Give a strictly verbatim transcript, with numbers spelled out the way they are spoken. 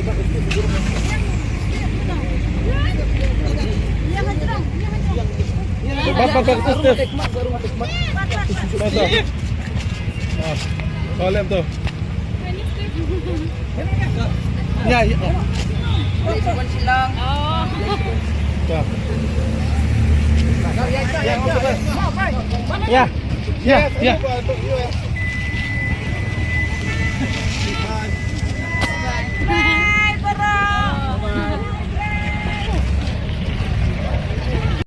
Bat, bat, bat, terus, terus. Terus, terus. Ah, salam tu. Ya, ya. Ya. Ya, ya, ya.